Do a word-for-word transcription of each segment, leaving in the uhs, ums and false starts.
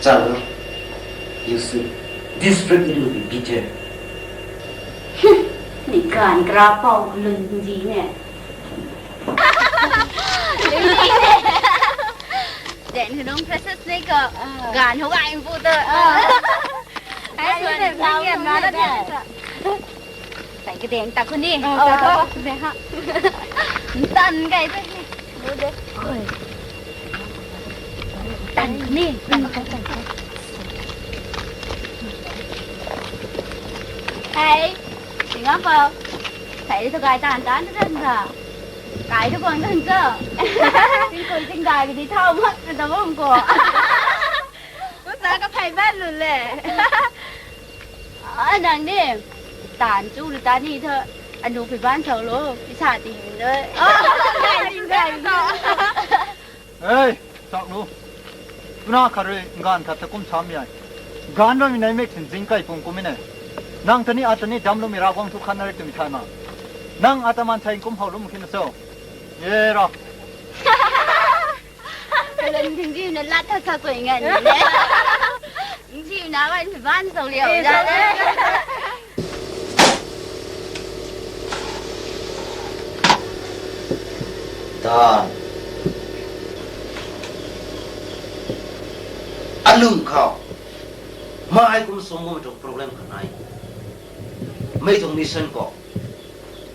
Chalo, you see, this trip it will be bitter. Ni ganv kara pou kalun ji ne. Den hei nung process nei ko. Ganv hou gay pu to. Ai, ai, suan ai, ni ai, yan ai, na ai, na ai. Tei kadeng ta khou ni. Oh, ta khou. Tan gay ta ni. Tan ni. Hey, tingam pau. Thei tu gay tan tan tan ta. Kai tu guang tan cho. Ting koi ting gay di thau mak na ta bam ko. Kusa ka phey ban lu le. A, nang ni tan chu lu ta ni tho. Anu phey ban cho lo. Isa ting de. Ting de. Ei, sak lu. Tuna khat rui ganv khat ta kum sam yai. Ganv rui mi nai mek sin zing kai pung kum mi ne. Nang ta ni ata ni dam lu mi ra guang thu khan na ri tu mi thai ma. Nang ata man thai kum hau lu mu khin na cho. Ye ro. Kalan ding di na lat tha sa koi ngan ni le. Ding di na wan ban so liao da le. Dan. Alum khou. Mei kum song mo tuang problem kha nai. Mei tuang mission khou.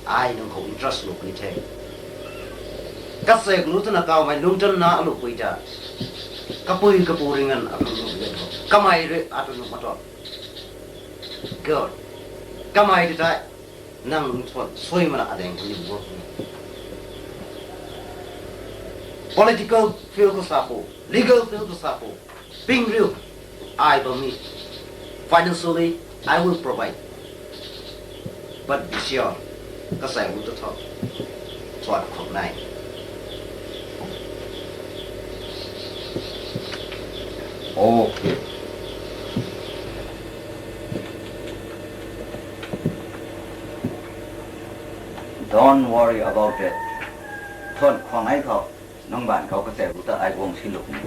Ai nang khou interest lu puni the. Kasek lu twna kawmei lungtan na alu pui ta. Kapui kapu ringan atu lu le tho. Kamei rui atu lu ma tho. Good. Kamei rui tai. Nang lungthon sui mana adeng khou ni work ni. Political field khou sa pu, legal field khou sa pu. Ping riu, ai bam ni. Financially, I will provide. But this year, kasai hu ta tho. Chuat khok nai. Okay. Don't worry about it. Thon khwang ai khou. Nang ban khou kasek hu ta ai guang si luk ni.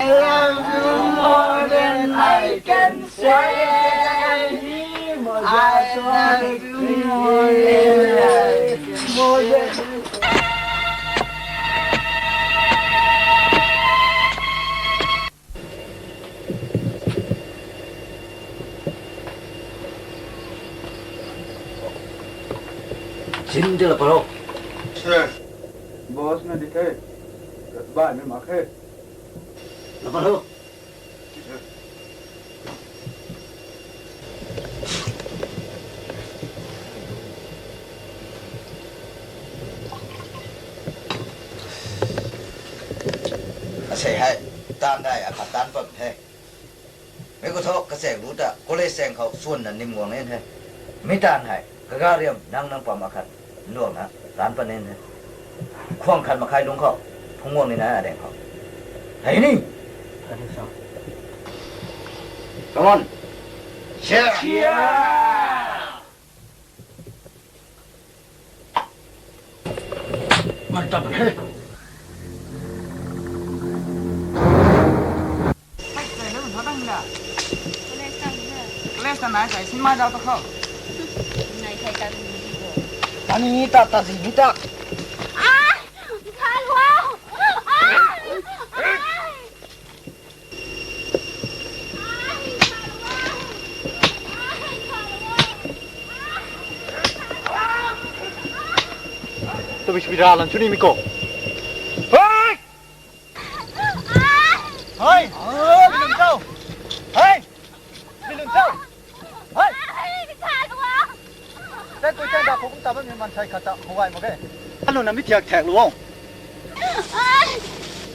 I love you more than I can say. I love you more than, more than. Sin de la paro. Sir, boss na di the. Bai mi mak khe. La paro. Asei hei, tan dai akhat tan pam the. Mei khou thu kasek hu ta college seng khou suan na nim guang nen he. Mi tan hei, kaga riam nang nang pam akhat, luang na, tan pan nen he. Khwang khat makhai lung khou, phung guang ni na adeng khou. Hei ni! Come on! Cheer! Cheer! Mai tat he. Hai, kai na mun thadang da. College ta ni na. College ta nai sai sin mai da ta khou. Nai sai ta ni di bo. Ani ta ta zin ni ta. Ah! Khan wow! Ah! Ah! Tabui sui ra lan chuni mi ko. Hei! Hei! Bilun chau! Hei! Bilun chau! Hei! Tat koi tat da khou kum ta bam ni man sai khat ta hou gay mak e. Anu na mi thiak thak lu o.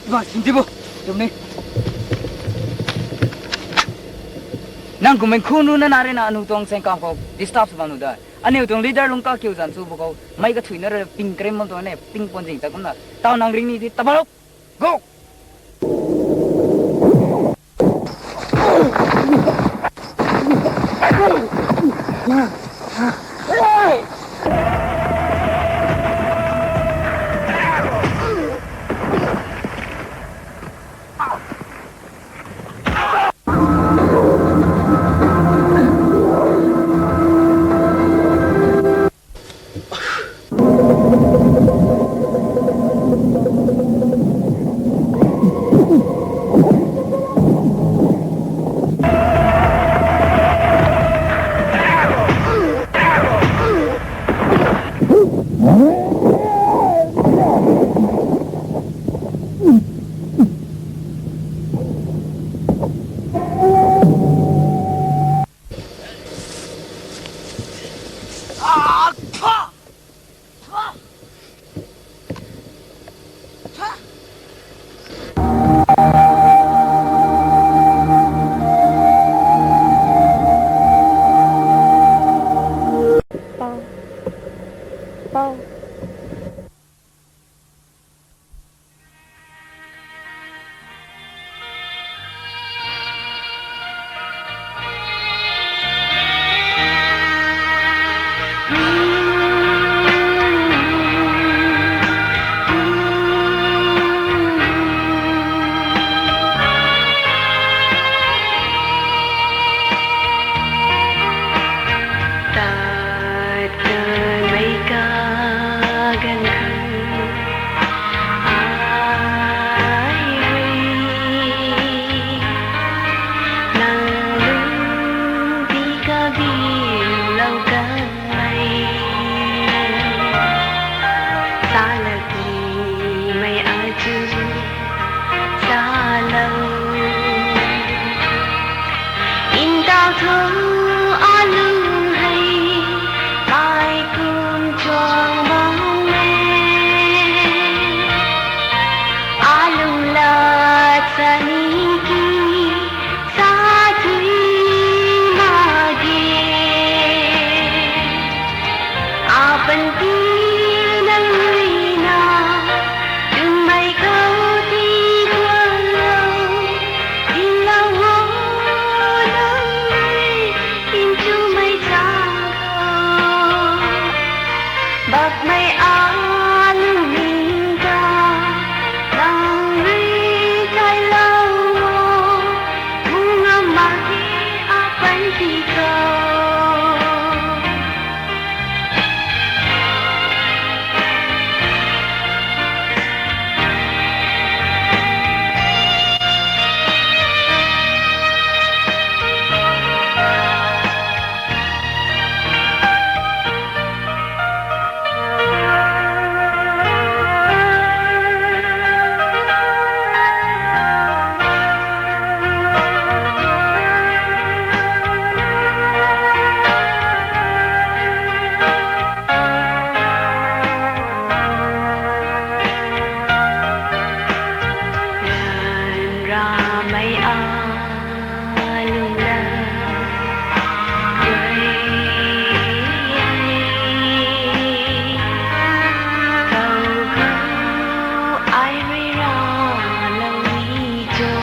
Ba, sin di bo. Tum ni. Nang kum mei khun ru na na re na anu tuang seng kam khou disturb sw bam nu da. Aniu tuang leader lung ka kiu zan chu bu khou. Mei ka thui na re ping krim bam tuang ne, ping pon zing ta kum na. Tau nang ring ni di ta ba lo. Go! Tat kanmei kaganv khang ai rui nang lungc di kabilou kanmei. Salak nimei achu salou. Ntaw thu alung hei mei kum chuang bam e. Alung lat sa ni ki sa thui mak ge. Apanty nang rui na, twmei khou ti guanglou, dinglou o nang rui, nchumei chang khou. Bakmei alung ning ta, nang rui kailou o, bu ngam mak ge apanty khou. Ramei a lungla, ai rui ralou ni cho,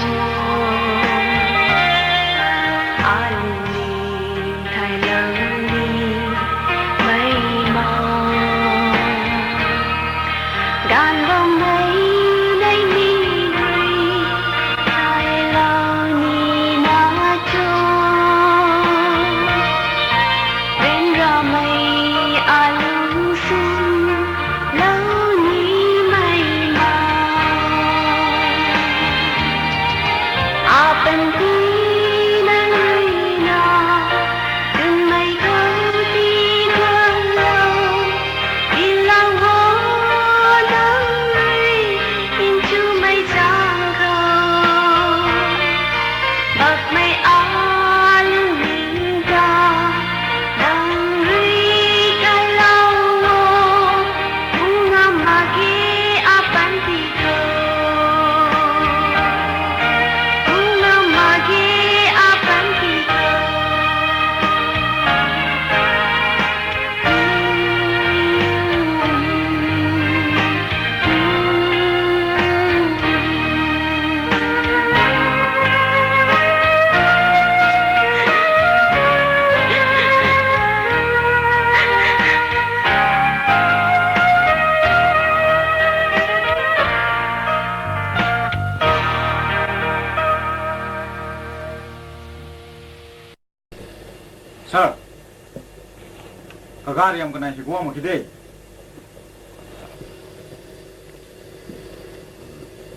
alung ni thailou ni mei ma. Ganv bammei nei ni rui thailou ni na cho, ryanramei alung sw lou ni mei ma. Apanty nang rui na, twmei khou ti guanglou, dinglou o nang rui, nchumei chang khou. Bakmei alung ning ta, nang rui kailou o, bu ngam mak ge apanty khou. Bu ngam mak ge apanty khou. Sir, kagariam kanei hei guang mak ki de.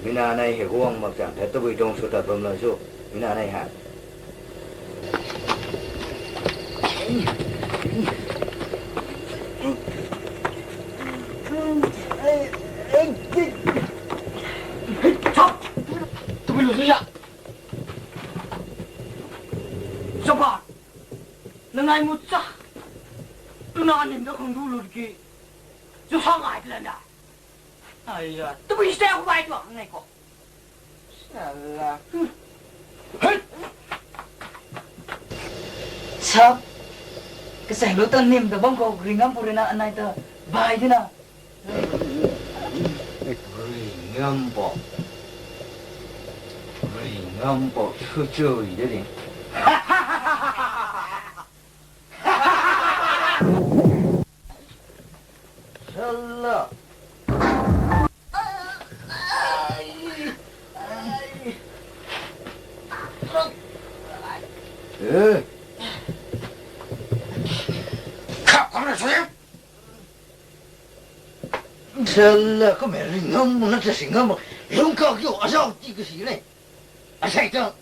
Mi na nei hei guang mak chang the, tabui tuang sw tat bam lan sw. Mi na nei ha. Ai mu cha. Tuna nim da khang du lut ki. Chu sa ngai plan da. Ai ya, tu bi stay quiet wa ngai ko. Sala. Hey! Sap. Kasang lu ta nim da bam ko ringam purina anai ta bai dina. Ringam po. Ringam po. Chu chu de ni. Sala. Eh. Kha, kha, kha, kha. Sala, kum e ringam na ta singam. Lungkak yo, azau ti kasi ne. Asai ta,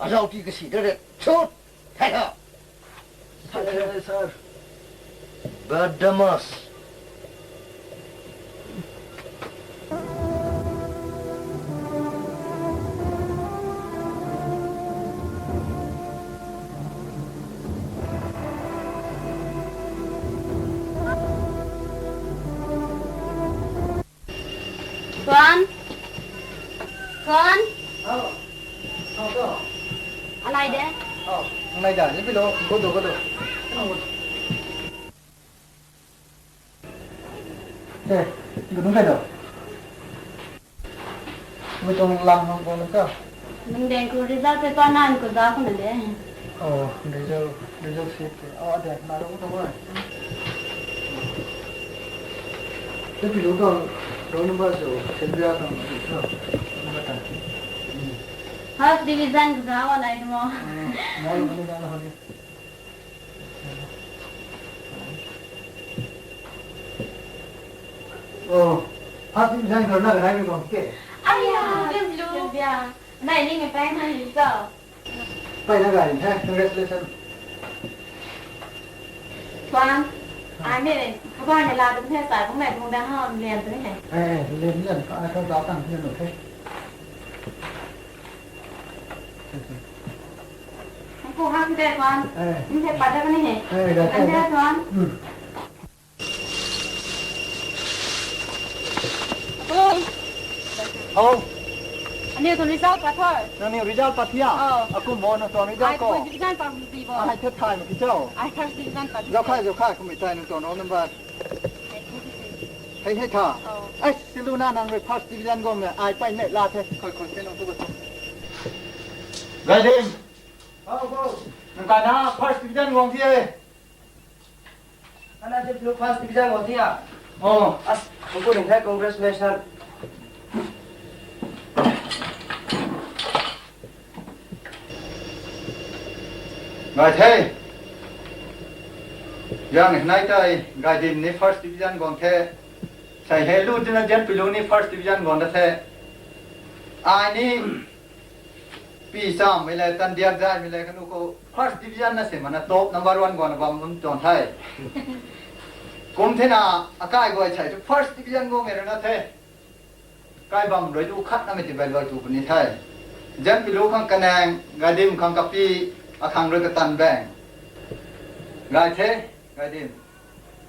azau ti kasi da re. Chut. Thai ha. Sir. Badamas. Tuan. Tuan. Oh. Oh, go. Anai de. Oh, anai da. Ni pilo. Go do, go do. Eh, go do, go do. Mei tuang lam hang ko lam ka. Nang deng ku result paper nan ku za ku na de. Oh, result, result sheet. Oh, ade, na ro ko. Te pilu tuang roll number cho, Sylvia tuang, cho, number ta. First division ka za wa lai mo. Hmm, mo lo ni da lo ni. Oh, first division ka na ga nai mi kong ke. Aya, Sylvia. Nai ni ngai pai nai ni cho. Pai na gari the, congratulations. Tuan, ai mei, kabai ni la dum the, sai bung mei bung da ha, lian tu ni he. Eh, lian lian, ka, ka zau tang lian tu the. Hang ku hang the, Tuan. Eh. Ni the pa da ni he. Eh, da, da, da. Tuan. Hmm. Abung. Oh. Aniu tuang result pat tho. Nangniw result pat thia? Oh. Akum mo nang tuang result ko? Ai first division pat ri bo. Ai the thay ma ki cho? Ai first division pat. Zau khai, zau khai, kum i thay nang tuang roll number. Hei, hei tha. Oh. Ai, si lu na nang rui first division guang na, ai pai nei la the. Khoi, khoi, the nang tu ba tho. Gaidim. Oh, bo. Nang kai na first division guang thia. Ana de blue first division guang thia. Oh. As, nang ku ning the, congratulations. Ngai the. Yang nai tai, Gaidim ni first division guang the. Sai he lu tina Jan Pilu ni first division guang da the. Ai ni Pi Sam mei le, Tan Diak Zai mei le, kanu khou first division na se mana top number one guang na bam lum tuang the. Kum the na, akai guay chai tu first division guang mei rui na the. Kai bam rui tu khat na mei ti bai luai tu puni the. Jan Pilu khang kanang, Gaidim khang kapi, akhang rui katan bang. Gai the, Gaidim.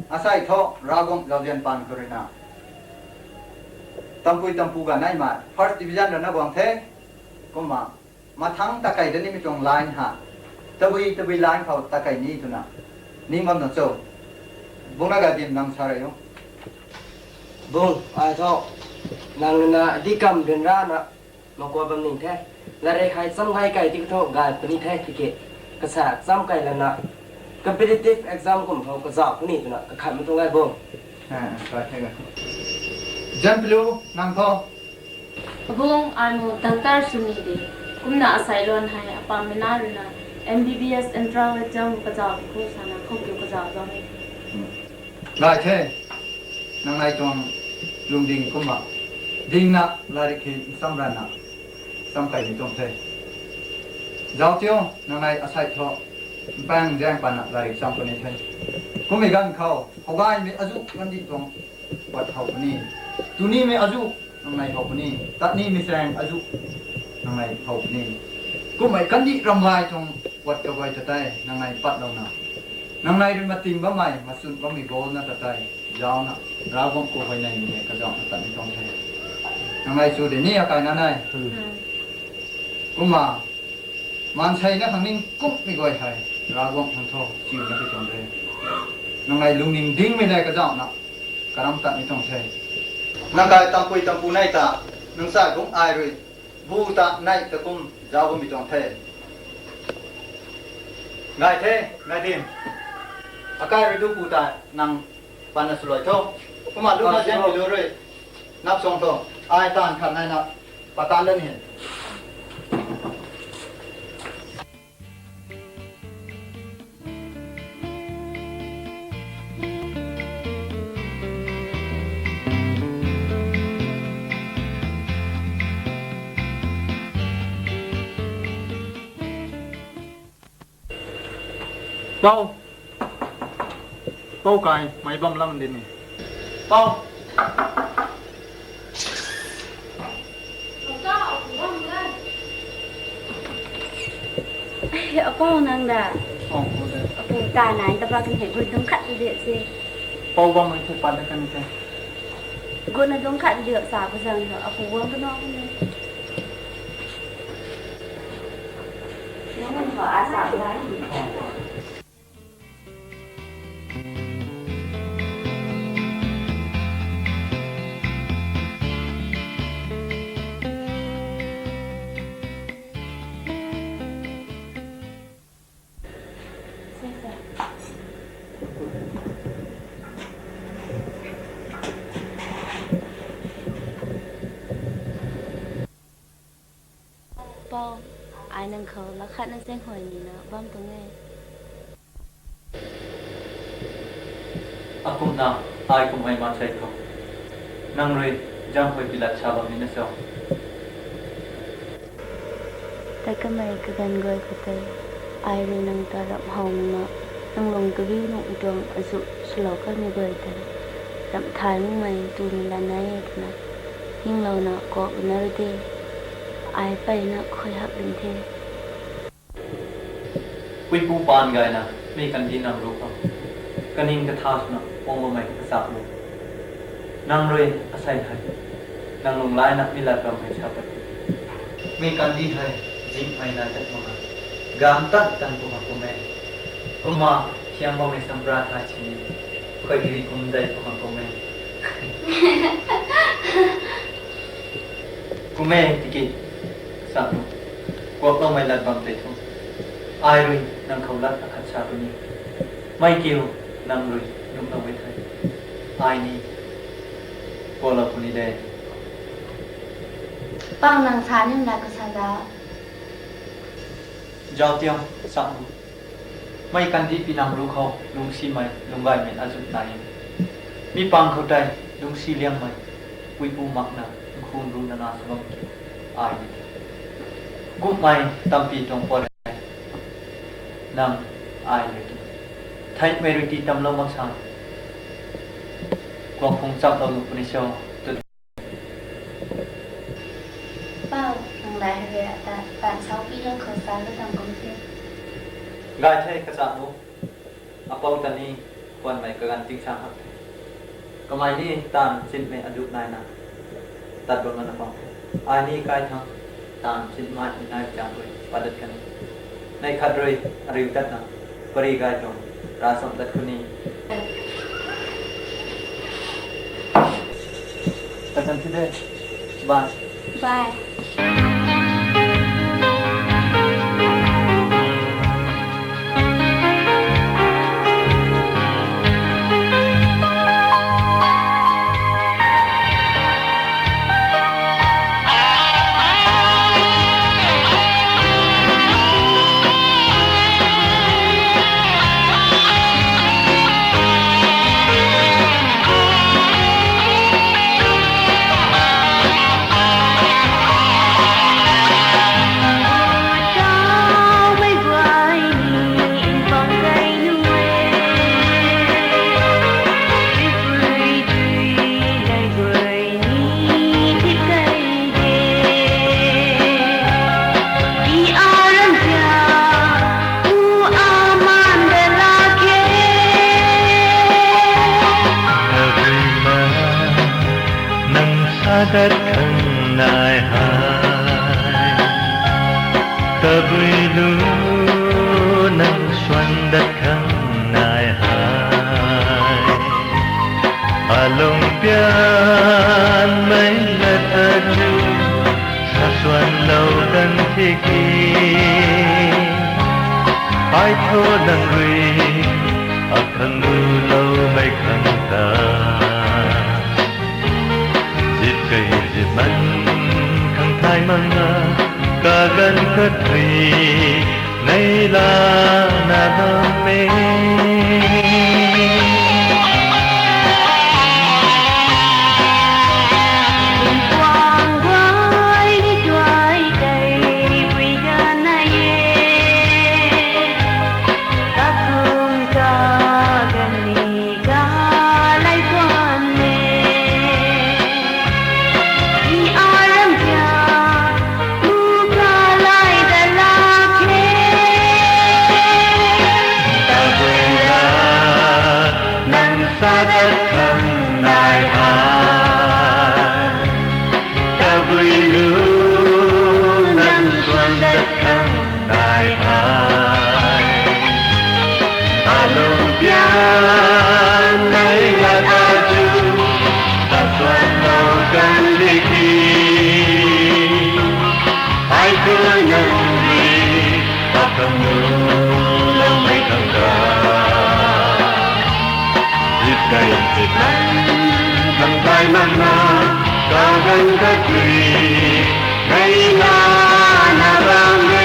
Asai tho, Ravguangc zauzian pan khou rui na. Tampui tampu ga nai ma, first division rui na guang the. Kumna, mathang ta kai da ni mi tuang line ha. Tabui, tabui line khou ta kai ni twna. Ning bam na cho. Bung na Gaidim nang sa rei o. Bung, ai tho. Nang na di kam ryanra na. Makua bam ning the. Latrik hei cham gay kai ti katho gay puni the tiki. Kasa cham kai lana. Competitive exam kum khou kazauh puni twna kakhat ma tuang gay bung. Ah, ah, right, hei gay. Jan Pilu, nang tho. Abung, ai mu doctor sw ni de. Kumna asai luan hei apam mei na rui na M B B S entrance exam kazauh khou sana khou kiu kazauh zauh ni. Hmm. Gay the, nang nai tuang lungding kumna, dingna latrik hei ncham rana, cham kai ni tuang the. Zauc tiu, nang nai asai tho, mpang zaeng pana latrik cham puni the. Kummei ganv khou, hou gaymei azu kandih tuang, wat how puni. Tunimei azu, nang nai how puni. Tatnimei chaeng azu, nang nai how puni. Kummei kandih ramlai tuang, wat kaguay ta tei, nang nai patlouna. Nangnei rui mating bammei, machun bammei goal na ta tei, zauc na, Ravguangc khou huayney mei le kazauh na tat ni tuang the. Nangnei chu de ni akai na nai. Kumna, maansei na khang ning kumhmei guay hei, Ravguangc khang thu, chiu na pi tuang de. Nangnei lungning dingmei le kazauh na, karam tat ni tuang the. Nang kai tampui tampu nei ta, nang sa gung ai rui, bu ta nei ta kum zauc bammei tuang the. Ngai the, ngai din. Akai rui du bu ta nang pan na swluai tho. Kumna lu na zian lu rui. Nap song tho. Ai tan khat nai na. Patan dan hin. Pou. Pou kai, mei bam lam di ni. Pou. Apou nang da. Apou ta nai ta pa kan he gun dungc khat di se. Pou bam mei the pat da kan the. Gun na dungc khat di sa ko zang tho, apou bam ko na ko ni. Nang ko a sa ko. Pou, ai nang khou lak khat na zaenghuay nina bam tuang e. Akumna, ai kummei maansei khou nang rui zaenghuay pilat sa bam nina cho? Tei kamei kaganv guay khou tei, ai rui nang ta ramh how makna, nang lung kabi nuh tuang azuh swlou kanmei guay tei, ramh thay makmei twmei la nai e twna, ninglouna kuak na rui de, ai mpeyna khuay hak ding the. Puipu paan gayna, mi kandih nang ruc khou, kaning katha swna pang bammei kachak lu. Nang rui asei hei, nang lunglaina mi lat bam hei sa pat. Mi kandih hei, zinghmei nai tat mak kha, gamv tat tan pw khang kum e. Kumna, thiam bammei sampra thay sini, khuay giri kum dei pw khang kum e. Kum e tiki, sa nu, kuakloumei lat bam tei thu, ai rui nang khou lat akhat sa puni. Mei kiu, nang rui nuhloumei the. Ai ni, kuaklou puni de. Pang nang sa nim la kasa da. Zauc tiam, sa nu. Mei kandih pi nang ruc khou lungcsimei, lungcgaymei azuh nai e. Mi pang khou tei lungcsi liangmei, puipu makna nkhun ruc nana sa bam ki, ai ni. Kumhmei tampy tuang puat hei, nang ai le tu. Theihmei rui tii tamlou mak sa. Kuang phung chamlou nuh puni cho, tu. Pou, nang lai hei ta, tan saupi lou khou sa lou tuang kum the. Gay the kachak nu. Apou ta ni, khwanmei kaganv tingsaeng hak the. Kamei ni taanv chinmei azuh naina, tat bam mana pang the. Ai ni kai thang, taanv chinmei nai chang rui, padat kan. Nei khat rui, ariu tatna, pari gay tuang, ravcham tat khou ni. Tat kan thi de. Bye. Bye. dat khang nai hei, tabui lu nang suan dat khang nai hei, alung pianmei lat ta chu sa suanlou kan thi ki. Ai thu nang rui akhang nuloumei khang ta, zip kei zip man khang thay makna, kaganv khat rui nei lana bam e. Guang guay ni tuay tei pui ganv nai e, kakum kaganv ni kalai tuan e. I aram tia, u kalai da lak e. Tabui la nang sa dat khang nai hei, tabui lu nang suan dat khang nai hei, alung pianmei lat ta chu sa suanlou kan thi ki. Ai thu nang rui akhang nuloumei khang ta, zip kei zip man khang thay makna, kaganv khat rui nei lana bam e.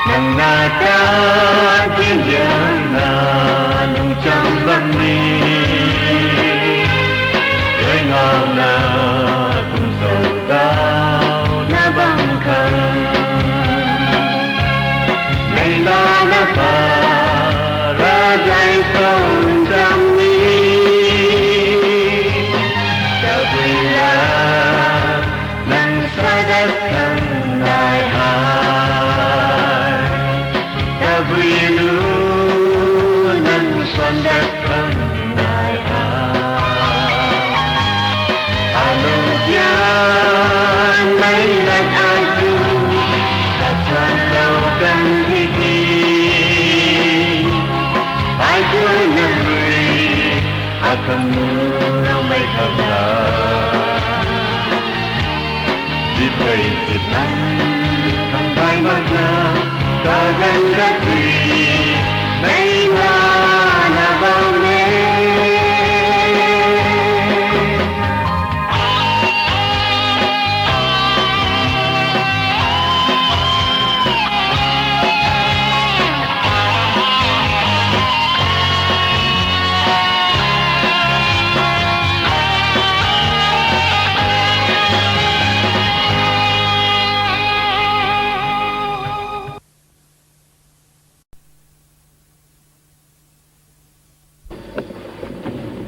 Nang na ta dinlianna lungcham bam ni, rui ngauna kum sou dauna bam khang, nei lana pa ra zai sou cham ni, tabui la nang sa dat khang nai hei, tabui lu nang suan dat khang nai hei, alung pianmei lat ta chu sa suanlou kan thi ki. Ai thu nang rui akhang nuloumei khang ta, zip kei zip man khang thay makna, kaganv khat rui nei lana bam e.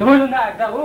Tabui luna ta o.